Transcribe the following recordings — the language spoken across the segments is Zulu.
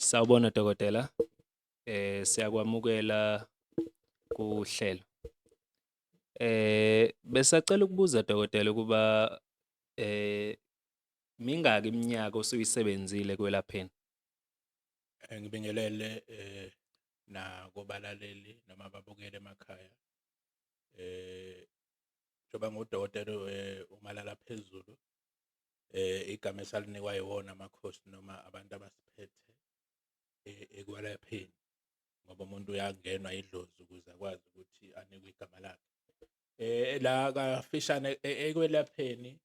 Sawubona dokotela. Siyakwamukela kuhlelo. Besacela ukubuza dokotela ukuba mingaki iminyaka osuyisebenzile kwelapheni? Ngibingelele nakubalaleli noma ababukeli emakhaya. Njengoba ngudokotela umalala phezulu, igama esalinikwa yiwona amakhosi noma abantu abasiphethe ekwelapheni, ngoba umuntu uyangenwa idlozi ukuze akwazi ukuthi anikwe igama lakhe. La kafishane ekwelapheni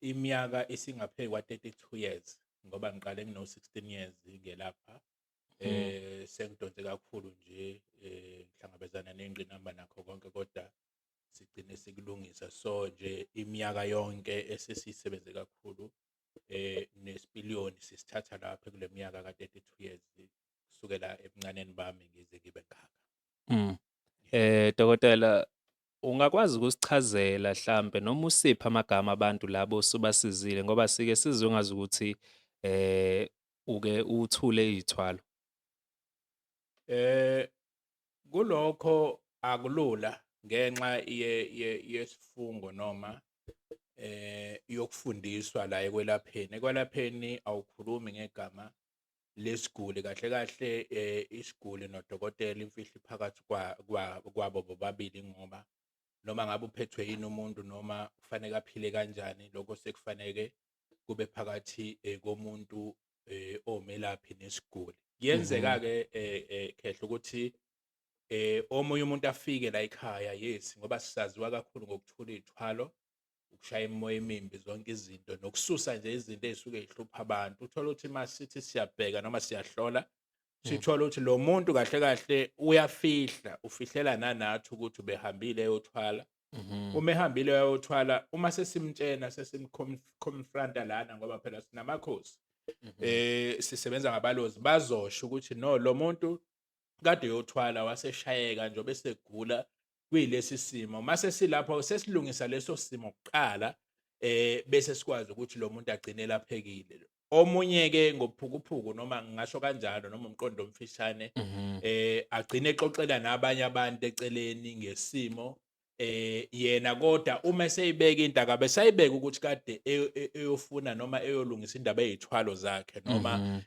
iminyaka isingaphezu kwa-32 years, ngoba ngiqale ngino-16 years ngelapha. Sengidonse kakhulu nje, ngihlangabezana ney'ngqinamba nakho konke, kodwa sigcine sikulungisa. So nje iminyaka yonke esesiyisebenze kakhulu, nesipiliyoni sisithatha lapha kule minyaka ka-32 years, kusukela ebuncaneni bami ngize ngibe ngaka. Dokotela, ungakwazi ukusichazela hlampe noma usiphe amagama abantu labo osubasizile, ngoba sike sizwe ngazukuthi uke uthule iy'thwalo. Kulokho akulula ngenxa yesifungo noma yokufundiswa la ekwelapheni. Ekwelapheni awukhulumi ngegama lesiguli kahle kahle, isiguli nodokotela imfihlo phakathi kwabo bobabili, ngoba noma ngabe uphethwe yini umuntu noma kufanele aphile kanjani, lokho sekufaneke kube phakathi komuntu omelaphi nesiguli. Kuyenzeka-ke Khehla ukuthi omunye umuntu afike la ekhaya, yes, ngoba sisaziwa kakhulu ngokuthula iy'thwalo, ukushaya imimoya emimbi, zonke izinto, nokususa nje izinto ey'suke y'hlupha abantu. Uthole ukuthi uma sithi siyabheka noma siyahlola, sithole ukuthi lo muntu kahle kahle uyafihla, ufihlela nanathi ukuthi ubehambile eyothwala. Uma ehambile eyothwala, uma sesimtshena sesimconfronta lana, ngoba phela sinamakhosi, sisebenza ngabalozi, bazosho ukuthi no, lo muntu kade uyothwala waseshayeka nje besegula kuyilesi simo. Mase silapho sesilungisa leso simo kuqala, bese sikwazi ukuthi lo muntu agcine elaphekile. Omunye ke ngobuphukuphuku, noma ngingasho kanjalo, noma umqondo omfishane, agcine exoxela nabanye abantu eceleni ngesimo yena, kodwa uma eseyibeka into akabe sayibeka ukuthi kade eyofuna noma eyolungisa indaba ey'thwalo zakhe, noma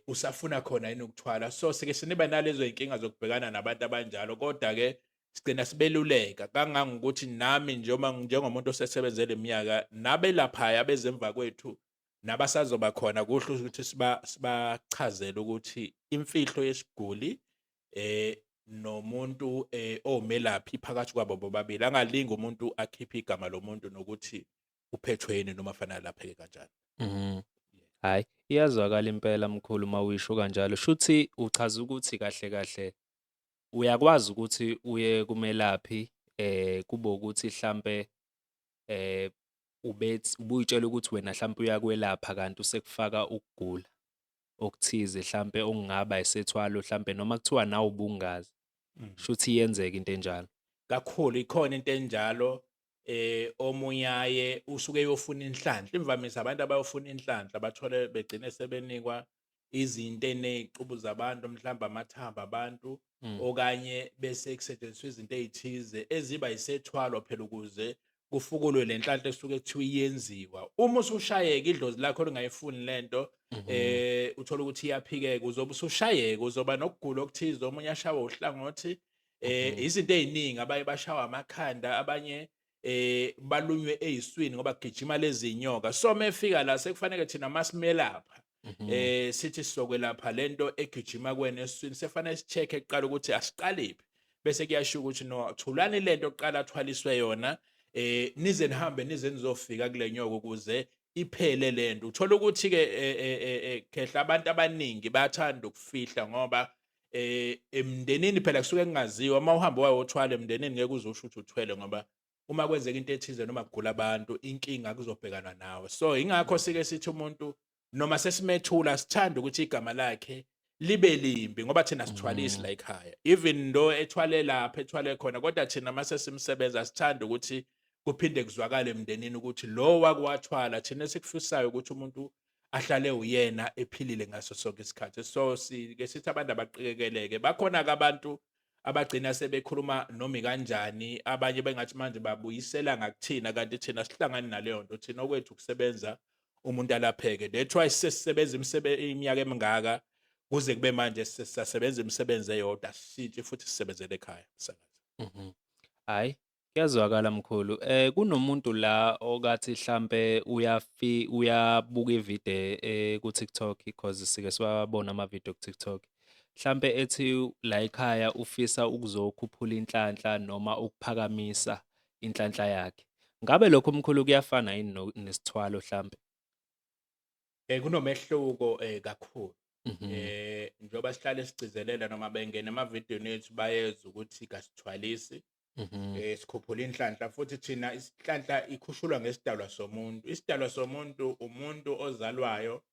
usafuna khona yini ukuthwala. So sike siniba nalezo y'nkinga zokubhekana nabantu abanjalo, kodwa-ke sigcina sibeluleka kangangokuthi nami njengoba njengomuntu osesebenze le minyaka, nabelaphaya abezemva kwethu nabasazoba khona, kuhle ukuthi sibachazele ukuthi imfihlo yesiguli nomuntu omelaphi phakathi kwabo bobabili, angalingi umuntu akhiphe igama lomuntu nokuthi uphethwe yini noma fanele alapheke kanjani. Hhayi, iyazwakala impela mkhulu uma uyisho kanjalo. Shuthi uchaza ukuthi kahle kahle uyakwazi ukuthi uye kumelaphi, kube ukuthi hlampe ubethi ubuyitshela ukuthi wena hlampe uyakwelapha, kanti usekufaka ukugula okuthize hlampe okungaba isethwalo hlampe, noma kuthiwa nawe ubungazi. Shuthi iyenzeka into enjalo. Kakhulu ikhona into enjalo. Omunye aye usuke eyofuna inhlanhla, imvamisa abantu abayofuna inhlanhla bathole begcine sebenikwa izinto eney'cubu zabantu, mhlawumbe amathambo abantu, okanye bese kusetshenziswa izinto ey'thize eziba yisethwalo phela ukuze kufukulwe le nhlanhla esuke kuthiwa iyenziwa. Uma usushayeka idlozi lakho lingayifuni lento, uthola ukuthi iyaphikeka, uzobe usushayeka, uzoba nokugula okuthize, omunye ashawe uhlangothi, izinto ey'ningi, abanye bashawa amakhanda, abanye balunywe eyiswini ngoba kugijima lezi nyoka. So mefika la sekufanele thina masimelapha, sithi sizokwelapha lento egijima kwena esiswini, sefanele si-check kuqala ukuthi asiqalephi, bese kuyasho ukuthi no, thulani lento kuqala athwaliswe yona, nize nihambe nize nizofika kule nyoka ukuze iphele lento. Uthola ukuthi ke Khehla, abantu abaningi bayathanda ukufihla ngoba emndenini phela kusuke kungaziwa. Uma uhamba wayothwala emndenini ngeke uze usho ukuthi uthwele, ngoba uma kwenzeka into ethize noma kugula abantu, inkinga kuzobhekanwa nawe. So ingakho sike sithi umuntu noma sesimethula sithanda ukuthi igama lakhe libe limbi, ngoba thina sithwalisi la ekhaya, even though ethwale lapha ethwale khona, kodwa thina mase simsebenza sithanda ukuthi kuphinde kuzwakale emndenini ukuthi lo wakwathwala. Thina esikufisayo ukuthi umuntu Ahlale uyena ephilile ngaso sonke isikhathi. So sike sithi abantu abaqikeleke, bakhona-ke abantu abagcina sebekhuluma noma ikanjani, abanye bengathi manje babuyisela ngakuthina, kanti thina sihlangani naleyo nto. Thina okwethu ukusebenza umuntu alapheke. That's why sesisebenza iminyaka emingaka kuze kube manje sisasebenza imisebenzi eyodwa, asishintshi futhi sisebenzele ekhaya. Msakazi. Hhayi, kuyazwakala mkhulu. Kunomuntu la okathi hlampe uyabuka ividiyo ku-TikTok cause sike siwabone amavidiyo ku-TikTok. Hlampe ethi la ekhaya ufisa ukuzokhuphula inhlanhla noma ukuphakamisa inhlanhla yakhe. Ngabe lokho mkhulu kuyafana yini nesithwalo hlampe? Kunomehluko kakhulu. Njengoba sihlale sigcizelela noma bengena emavidiyweni ethu bayezwa ukuthi kasithwalisi. Sikhuphula inhlanhla, futhi thina inhlanhla ikhushulwa ngesidalwa somuntu. Isidalwa somuntu umuntu ozalwayo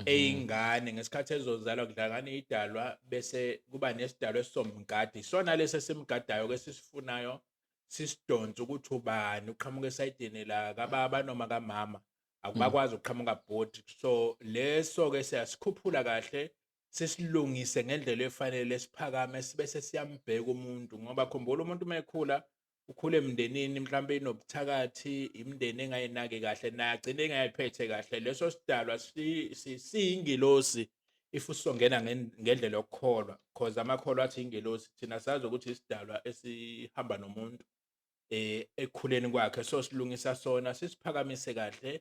eyingane, ngesikhathi ezozalwa kudlangana idalwa bese kuba nesidalwa esizomgada. Isona lesi esimgadayo ke sisifunayo, sisidonse ukuthi ubani uqhamuka esayidini la kababa noma kamama, akubakwazi ukuqhamuka bhodi. So leso-ke siyasikhuphula kahle, sisilungise ngendlela efanele, siphakame bese siyambheka umuntu. Ngoba khumbula umuntu uma ekhula ukhula emndenini mhlawumbe inobuthakathi, imindeni engayinaki kahle, naye agcine engayiphethe kahle. Leso sidalwa siyingilosi if usongena ngendlela yokukholwa, cause amakholwa athi ingelosi, thina sazi ukuthi isidalwa esihamba nomuntu ekukhuleni kwakhe. So silungisa sona, sisiphakamise kahle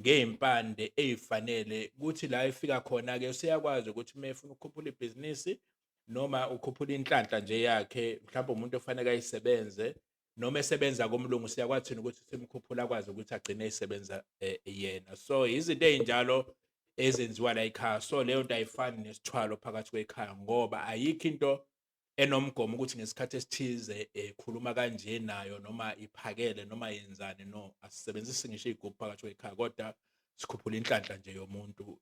ngey'mpande ey'fanele, kuthi la efika khona-ke useyakwazi ukuthi uma efuna ukukhuphula ibhizinisi noma ukhuphula inhlanhla nje yakhe, mhlawumbe umuntu ofanele ayisebenze noma esebenza komlungu, siyakwazi thina ukuthi simkhuphule akwazi ukuthi agcine esebenza yena. So izinto ey'njalo ezenziwa la ekhaya. So leyo nto ayifani nesithwalo phakathi kwekhaya, ngoba ayikho into enomgomo ukuthi ngesikhathi esithize khuluma kanje nayo noma iphakele noma yenzani. No, asisebenzisi ngisho iy'gubhu phakathi kwekhaya, kodwa sikhuphula inhlanhla nje yomuntu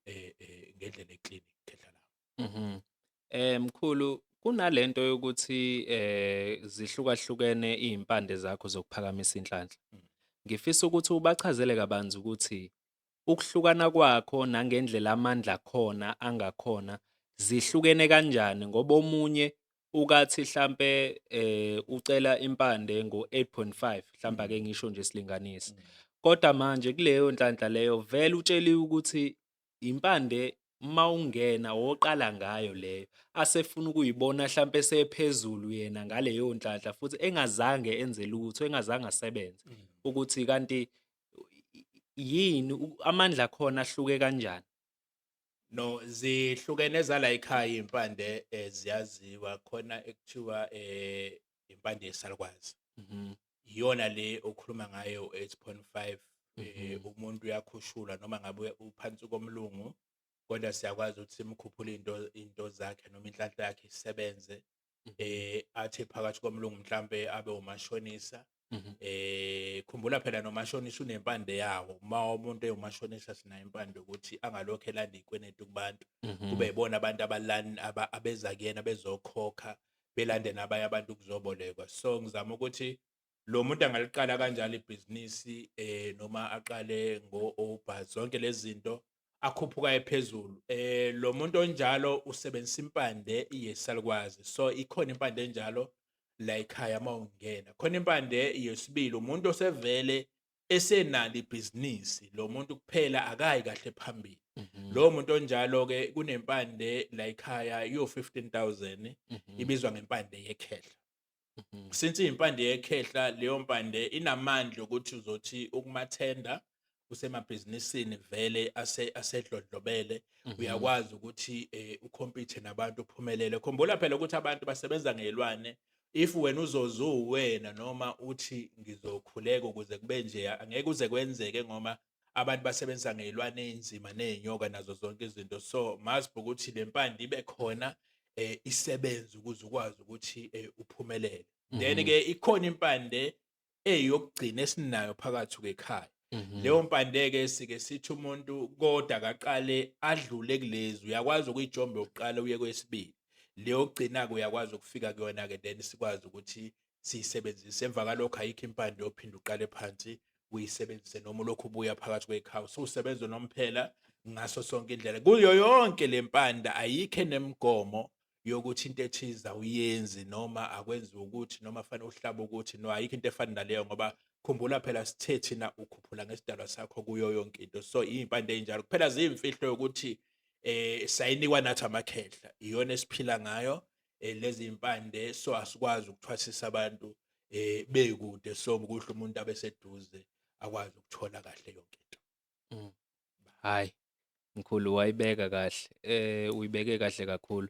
ngendlela e-clean khehla lami. Mkhulu, kunalento yokuthi zihlukahlukene iy'mpande zakho zokuphakamisa inhlanhla. Ngifisa ukuthi ubachazele kabanzi ukuthi ukuhlukana kwakho nangendlela amandla khona angakhona zihlukene kanjani, ngoba omunye ukathi hlampe ucela impande ngo-8.5 hlampe ake ngisho nje silinganise, kodwa manje kuleyo nhlanhla leyo vele utsheliwe ukuthi impande mawungena woqala ngayo leyo, asefuna ukuyibona hlampe sephezulu yena ngaleyo nhlanhla futhi engazange enze lutho, engazange asebenze, ukuthi kanti yini amandla khona ahluke kanjani? No, zihlukene zala ekhaya iy'mpande ziyaziwa khona ekuthiwa impande yesalukwazi. Iyona le okhuluma ngayo 8.5. Umuntu uyakhushulwa noma ngabe uphansi komlungu, kodwa siyakwazi ukuthi simkhuphule into zakhe noma inhlanhla yakhe isebenze. Athi phakathi komlungu mhlambe abe umashonisa. Khumbula phela nomashonisa unempande yawo. Uma umuntu ewumashonisa sinayo impande ukuthi angalokhu elanda iy'kwenetu kubantu, kube yibona abantu abeza kuyena bezokhokha, belande nabanye abantu kuzobolekwa. So ngizama ukuthi lo muntu angaliqala kanjalo ibhizinisi noma aqale ngo-Uber, zonke lezi zinto akhuphuka ephezulu. Lo muntu onjalo usebenzisa impande yesalukwazi. So ikhona impande enjalo la ekhaya uma ungena. Khona impande yesibili, umuntu osevele esenalo ibhizinisi, lo muntu kuphela akayi kahle phambili. Lowo muntu onjalo-ke kunempande la ekhaya yo-15,000, ibizwa ngempande yekhehla. Since iyimpande yekhehla, leyo mpande inamandla ukuthi uzothi ukumathenda usemabhizinisini vele asedlondlobele, uyakwazi ukuthi u-compete nabantu uphumelele. Khumbula phela ukuthi abantu basebenza ngey'lwane. If wena uzoze uwena noma uthi ngizokhuleka ukuze kube nje, angeke uze kwenzeke, ngoba abantu basebenzisa ngey'lwane ey'nzima ney'nyoka nazo zonke izinto. So must ukuthi le mpande ibe khona isebenze ukuze ukwazi ukuthi uphumelele. Then-ke ikhona impande eyokugcina esinayo phakathi kwekhaya. Leyo mpande-ke sike sithi umuntu kodwa akaqale adlule kulezi, uyakwazi ukuyijomba yokuqala uye kwesibili. Leyo yokugcina-ke uyakwazi ukufika kuyona-ke, then sikwazi ukuthi siyisebenzise. Emva kwalokho ayikho impande yophinde uqale phansi uyisebenzise noma ulokhu ubuya phakathi kwekhaya. Ususebenza unomphela Ngaso sonke indlela. Kuyo yonke le mpanda ayikho enemigomo yokuthi into ethize awuyenzi noma akwenziwe ukuthi noma fanele uhlabe ukuthi, no, ayikho into efana naleyo ngoba khumbula phela sithe thina ukhuphula ngesidalwa sakho kuyo yonke into. So iy'mpande ey'njalo kuphela ziyimfihlo yokuthi sayinikwa nathi amakhehla, iyona esiphila ngayo lezi mpande, so asikwazi ukuthwasisa abantu bekude, so kuhle umuntu abeseduze akwazi ukuthola kahle yonke into. Hhayi, mkhulu wayibeka kahle, uyibeke kahle kakhulu.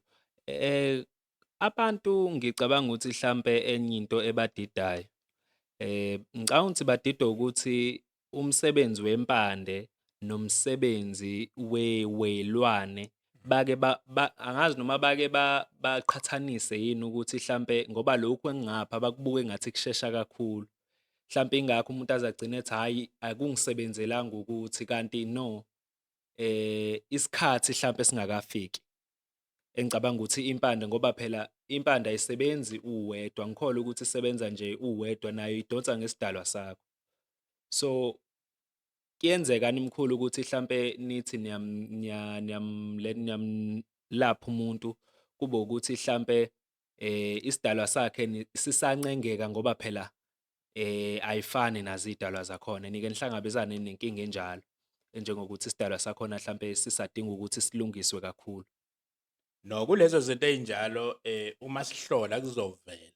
Abantu ngicabanga ukuthi hlampe enye into ebadidayo, ngicabanga ukuthi badidwa ukuthi umsebenzi wempande nomsebenzi wey'lwane bake angazi noma bake baqhathanise yini ukuthi hlampe ngoba lokhu engingapha bakubuke engathi kushesha kakhulu. Hlampe ingakho umuntu aze agcine ethi hhayi akungisebenzelanga ukuthi kanti no, isikhathi hlampe singakafiki. Engicabanga ukuthi impande ngoba phela impande ayisebenzi uwedwa, angikholwa ukuthi isebenza nje uwedwa nayo idonsa ngesidalwa sakho. So kuyenzekani mkhulu ukuthi hlampe nithi niyamlapha umuntu kube ukuthi hlampe isidalwa sakhe sisancengeka ngoba phela ayifani nazo iy'dalwa zakhona, nike nihlangabezane nenkinga enjalo enjengokuthi isidalwa sakhona hlampe sisadinga ukuthi silungiswe kakhulu? No, kulezo zinto ey'njalo uma sihlola kuzovela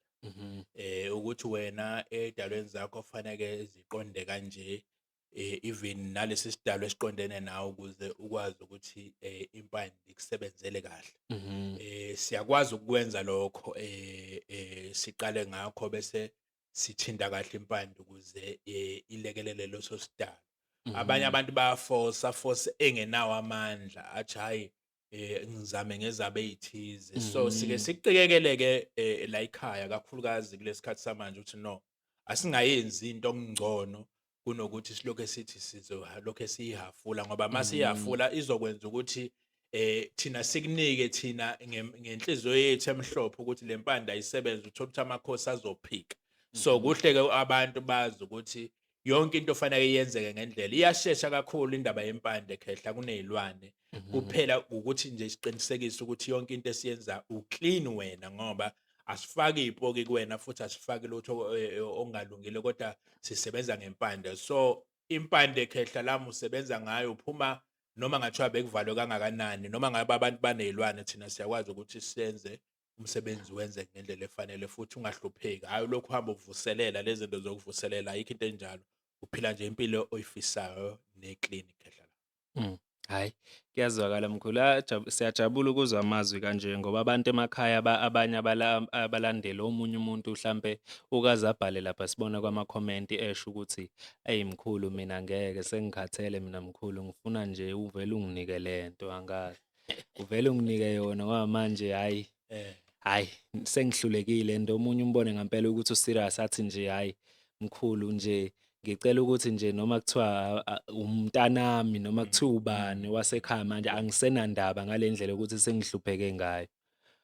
ukuthi wena ey'dalweni zakho faneke ziqonde kanje, even nalesi sidalwa esiqondene nawe ukuze ukwazi ukuthi impande ikusebenzele kahle. Siyakwazi ukukwenza lokho, siqale ngakho bese sithinta kahle impande ukuze ilekelele leso sidalwa. Abanye abantu bayafosa force engenawo amandla, athi hhayi ngizame ngezabe ey'thize. So sike sikuqikekeleke la ekhaya kakhulukazi kulesikhathi samanje ukuthi no, asingayenzi into okungcono kunokuthi silokhu sithi sizolokhu siyihafula, ngoba masiyihafula izokwenza ukuthi thina sikunike thina ngenhliziyo yethu emhlophe ukuthi le mpande ayisebenze, uthole ukuthi amakhosi azophika. So kuhle-ke abantu bazi ukuthi yonke into fanele yenzeke ngendlela. Iyashesha kakhulu indaba yempande khehla kuney'lwane. Kuphela ukuthi nje siqinisekise ukuthi yonke into esiyenza u-clean wena, ngoba asifaki iy'poki kuwena futhi asifaki lutho ongalungile, kodwa sisebenza ngempande. So impande khehla lami usebenza ngayo uphuma noma ngathiwa bekuvalwe kangakanani, noma ngabe abantu baney'lwane, thina siyakwazi ukuthi senze umsebenzi wenzeke ngendlela efanele futhi ungahlupheki. Hhayi ulokhu uhamba uvuselela lezi zinto zokuvuselela, ayikho into enjalo. Uphila nje impilo oyifisayo ne-clean khehla. Hhayi, kuyazwakala mkhulu. Siyajabula ukuzwa amazwi kanje ngoba abantu emakhaya abanye abalandeli omunye umuntu hlampe ukaze abhale lapha sibona kwamakhomenti esho ukuthi eyi mkhulu mina ngeke sengikhathele mina mkhulu, ngifuna nje uvele unginike lento, angazi uvele unginike yona ngoba manje hhayi hhayi sengihlulekile. And omunye umbone ngempela ukuthi u-serious athi nje hhayi mkhulu nje ngicela ukuthi nje noma kuthiwa umntanami noma kuthiwa ubani wasekhaya manje angisenandaba ngale ndlela yokuthi sengihlupheke ngayo.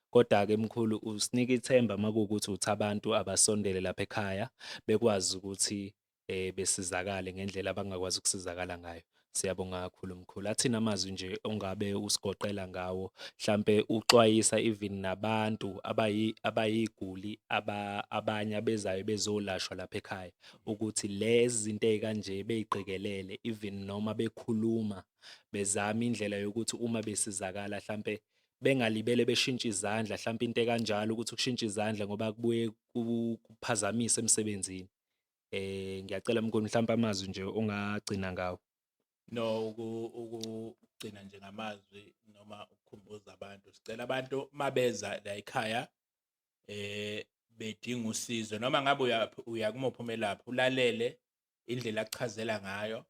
Kodwa-ke mkhulu usinika ithemba uma kuwukuthi uthi abantu abasondele lapha ekhaya bekwazi ukuthi besizakale ngendlela abangakwazi ukusizakala ngayo. Siyabonga kakhulu mkhulu. Athini amazwi nje ongabe usigoqela ngawo, hlampe uxwayisa even nabantu abayiguli abanye abezayo bezolashwa lapha ekhaya ukuthi lezi zinto ey'kanje bey'qikelele even noma bekhuluma bezame indlela yokuthi uma besizakala hlampe bengalibele beshintshe izandla, hlampe into ekanjalo ukuthi ukushintsha izandla ngoba kubuye kuphazamise emsebenzini. Ngiyacela mkhulu mhlampe amazwi nje ongagcina ngawo. No, ukugcina nje ngamazwi noma ukukhumbuza abantu, sicela abantu mabeza la ekhaya bedinga usizo, noma ngabe uya kumuphi umelaphi, ulalele indlela akuchazela ngayo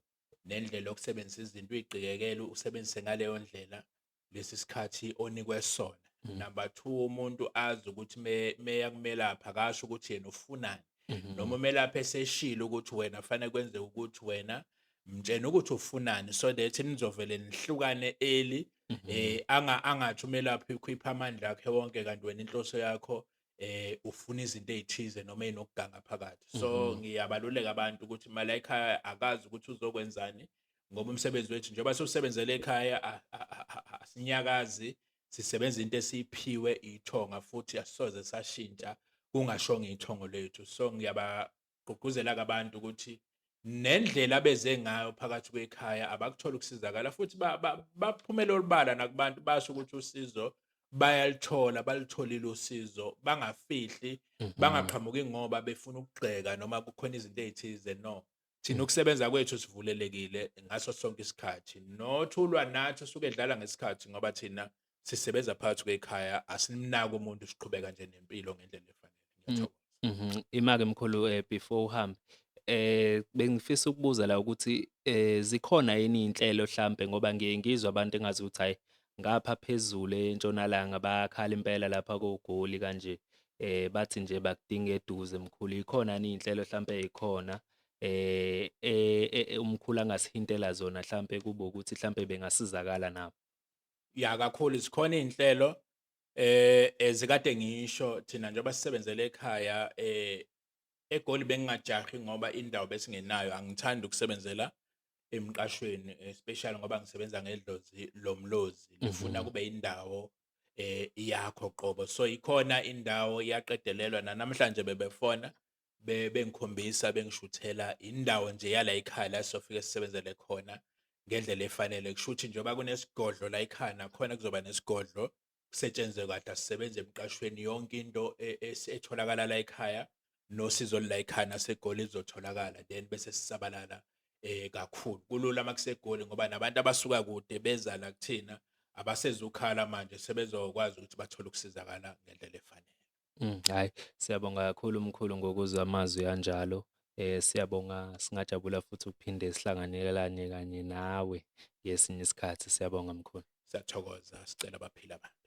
nendlela yokusebenzisa izinto, uyiqikekele usebenzise ngaleyo ndlela lesi sikhathi onikwe sona. Number 2, umuntu azi ukuthi meya kumelaphi akasho ukuthi yena ufunani, noma umelaphi eseshilo ukuthi wena fanele kwenzeke ukuthi wena mtshena ukuthi ufunani, so that nizovele nihlukane early. Angathi umelaphi ukhipha amandla akhe wonke kanti wena inhloso yakho ufuna izinto ezithize noma ezinokuganga phakathi. So ngiyabaluleka abantu ukuthi mala ekhaya akazi ukuthi uzokwenzani, Ngoba umsebenzi wethu njengoba siwusebenzele ekhaya asinyakazi, sisebenza into esiyiphiwe ithonga futhi asisoze sashintsha kungashongo ithongo lethu. So ngiyabagqugquzela-ke abantu ukuthi nendlela abeze ngayo phakathi kwekhaya abakuthole ukusizakala futhi baphumele olubala nakubantu basho ukuthi usizo bayaluthola, balutholile usizo, bangafihli, bangaqhamuki ngoba befuna ukugxeka noma kukhona izinto ey'thize, no. Thina ukusebenza kwethu sivulelekile ngaso sonke isikhathi. Nothulwa nathi usuke edlala ngesikhathi ngoba thina sisebenza phakathi kwekhaya, asimnaki umuntu, siqhubeka nje nempilo ngendlela efanele. Ngiyathokoza. Ima-ke mkhulu, before uhambe, bengifisa ukubuza la ukuthi zikhona yini iy'nhlelo hlampe, ngoba ngiye ngizwe abantu engazuthi hhayi ngapha phezulu entshonalanga bayakhala impela lapha koGoli kanje, bathi nje bakudinga eduze mkhulu. Yikhona yini iy'nhlelo hlampe ey'khona umkhulu angasihintela zona hlampe kube ukuthi hlampe bengasizakala nabo? Ya, kakhulu zikhona iy'nhlelo ezikade ngisho thina njengoba sisebenzele ekhaya eGoli bengingajahi ngoba indawo besingenayo, angithandi ukusebenzela emqashweni especially ngoba ngisebenza ngedlozi lomlozi, lifuna kube indawo yakho qobo. So ikhona indawo iyaqedelelwa, namhlanje bebefona bengikhombisa bengishuthela indawo nje yala ekhaya la sofike sisebenzele khona ngendlela efanele. Kusho ukuthi njengoba kunesigodlo la ekhaya nakhona kuzoba nesigodlo, kusetshenzwe kahle, asisebenze emqashweni. Yonke into etholakala la ekhaya nosizo la ekhaya naseGoli lizotholakala, then bese sisabalala kakhulu. Kulula uma kuseGoli ngoba nabantu abasuka kude beza la kuthina abasezukhala manje, sebezokwazi ukuthi bathole ukusizakala ngendlela efanele. Hhayi, siyabonga kakhulu mkhulu ngokuzwa amazwi anjalo. Siyabonga, singajabula futhi ukuphinde sihlanganelane kanye nawe ngesinye isikhathi. Siyabonga mkhulu. Siyathokoza, sicela baphile abantu.